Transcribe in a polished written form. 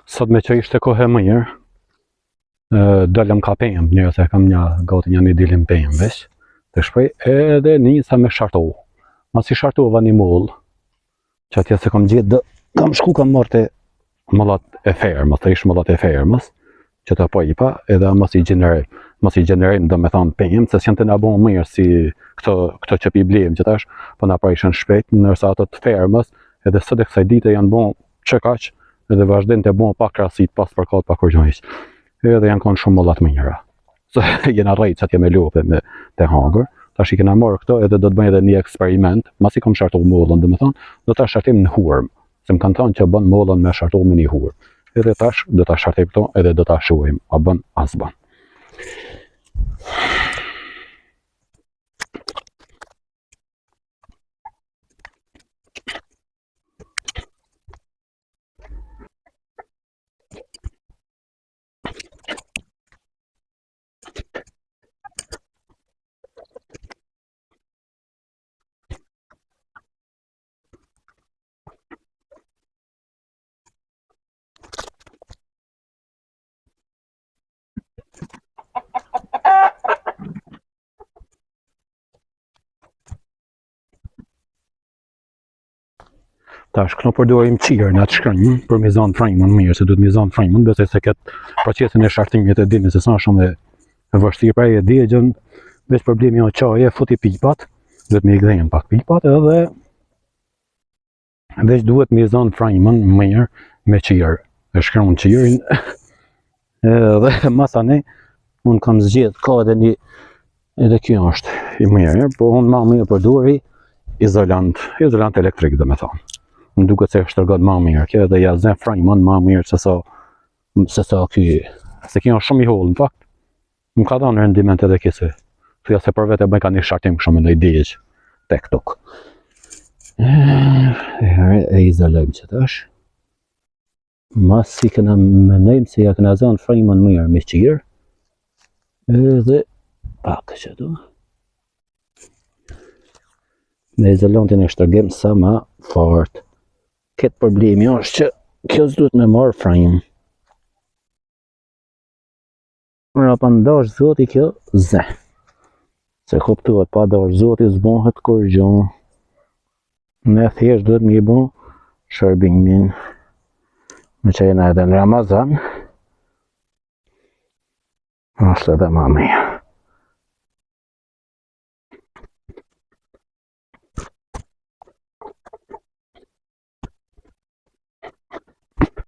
Sot me që ishte kohë e mirë, dolëm ka pemë, një se kam një gati një një dilim pemë veç, të shpej edhe nisa me shartu. Masi shartova një mollë, që atje se kam gjetë, dhe, kam shku kam marrë te mollat e fermës, të ish mollat e fermës, që të po i pa, edhe mos i gjenerojmë, mos i gjenerojmë do me thonë pemë, se s'janë të na bo mirë si këto, këto që pi blejmë që tash, po na prishën shpejt, ndërsa ato të fermës, edhe sot e kësaj dite janë bo që kaq, edhe vazhdojnë të bo pa krasit, pa spërkat, pa kurgjo hiç. Edhe janë konë shumë molla të mira. Se jena rrejt që atje me lopë me të hangër. Tash i kena marrë këto edhe do të bëj edhe një eksperiment, masi kom shartu mollën, do me thonë, do ta shartim në hurmë. Se më kanë thonë që bën mollën me shartu me një hurmë. Edhe tash do ta shartim këto edhe do ta shohim, a bën a s'bën. Tash këtu përdorim qirë në atë shkronjë për me zonë frymën mirë, se duhet me zonë frymën, besoj se këtë procesin e shartimit e dini se sa shumë e vështirë, pra e di e gjën, veç problemi o qaje, futi pipat, duhet me i gdhen pak pipat edhe veç duhet me zonë frymën mirë me qirë, e shkron qirin, edhe masanej, unë kam zgjedh, ka edhe një Edhe kjo është i mirë, po unë ma mirë përdori izolant, izolant elektrik do me thonë. Më duket se shtërgon ma mirë, kjo edhe ja zë frymën ma mirë se sa, se sa ky, se kjo është shumë i hollë, në fakt, më ka dhënë rendiment edhe kese. Thuja se për vete bëj ka një shartim kështu me ndaj digj tek tuk. E, e izolojmë që tash. Masi kena menojmë se ja kena zanë frymën mirë me qirë, edhe pak që do. Me izolantin e shtërgim sa ma fort. Këtë problemi është që kjo s'duhet me marrë frymë. Mra pa n'dasht zoti kjo zë. Se kuptohet, pa dasht zoti s'bohet kurgjo. Ne thjesht duhet me i bo shërbimin. Me që jena edhe në Ramazan. është edhe ma mirë.